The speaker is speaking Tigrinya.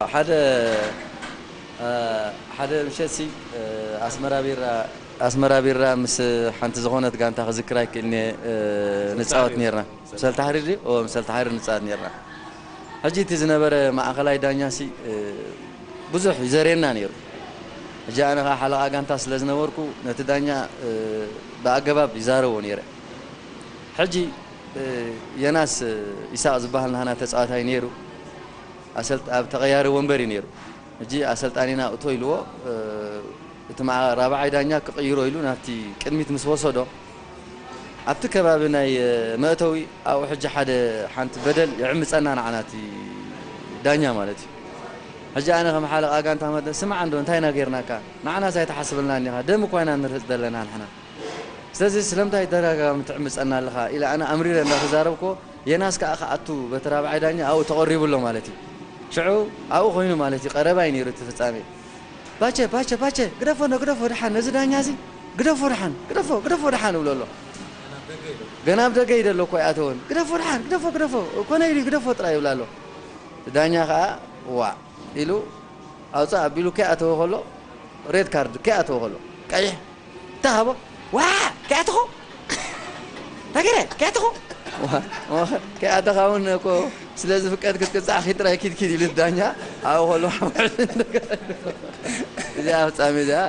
ሓደ ሓደ ምሸትሲ ኣስመራ ቢራ ኣስመራ ቢራ ምስ ሓንቲ ዝኾነት ጋንታ ክዝክር ኣይክእልኒ። ንፃወት ነርና፣ ምሰል ታሕሪር ድዩ? ምሰል ታሕሪር ንፃወት ነርና። ሕጂ እቲ ዝነበረ ማእኸላይ ዳኛሲ ብዙሕ ይዘርየና ነይሩ። ሕጂ ኣነ ከዓ ሓለቓ ጋንታ ስለ ዝነበርኩ ነቲ ዳኛ ብኣገባብ ይዛረቦ ነይረ። ሕጂ የናስ ይሳቕ ዝበሃል ናህና ተፃዋታይ ነይሩ። ኣብ ተቐያሪ ወንበር እዩ ነይሩ። ሕጂ ኣሰልጣኒና እቶ ኢልዎ እቲ ራብዓይ ዳኛ ክቕይሮ ኢሉ ናብቲ ቅድሚት ምስ ወሰዶ ኣብቲ ከባቢ ናይ መእተዊ ኣብኡ ሕጂ ሓደ ሓንቲ በደል ይዕምፀና ንዓና እቲ ዳኛ ማለት እዩ። ሕጂ ኣነ ከም ሓለቓ ጋንታ መጠን ስማዕ እንዶ እንታይ ኢና ጌርናካ? ንዓናስ ኣይትሓስበልና እኒኻ፣ ደም እኳ ኢና ንርህፅ ዘለና ንሕና። ስለዚ ስለምንታይ ተደጋጋሚ ትዕምፀና ኣለኻ ኢለ ኣነ ኣምሪረ እንዳተዛረብኮ የናስ ከዓ ክኣቱ በቲ ራብዓይ ዳኛ ኣብኡ ተቐሪቡ ኣሎ ማለት እዩ። ሽዑ ኣብኡ ኮይኑ ማለት እዩ ቀረባ እዩ ነይሩ እቲ ፍፃሜ። ባቸ ባቸ ባቸ ግደፎ እንዶ ግደፎ ደሓን ነዚ ዳኛ እዚ ግደፎ ደሓን ግደፎ ግደፎ ደሓን እብሎ ኣሎ። ገና ኣብ ደገ እዩ ዘሎ እኮ ኣይኣተወን። ግደፎ ደሓን ግደፎ ግደፎ ኮነ ኢሉ ግደፎ ጥራይ ይብላ ኣሎ። እቲ ዳኛ ከዓ ዋእ ኢሉ ኣውፃእ ኣቢሉ ከይኣተወ ከሎ ሬድ ካርድ ከይኣተወ ከሎ ቀይሕ ተሃቦ ዋ ከያትኹ ተገረ ከያትኹ ከያተኻ እውን እኮ ስለ ዝፍቀድ ክትቅፃዕ ኪድ ጥራይ ኪድ ኪድ ኢሉ ዳኛ ኣብኡ ከሎ እዚኣ ፍፃሜ እዚኣ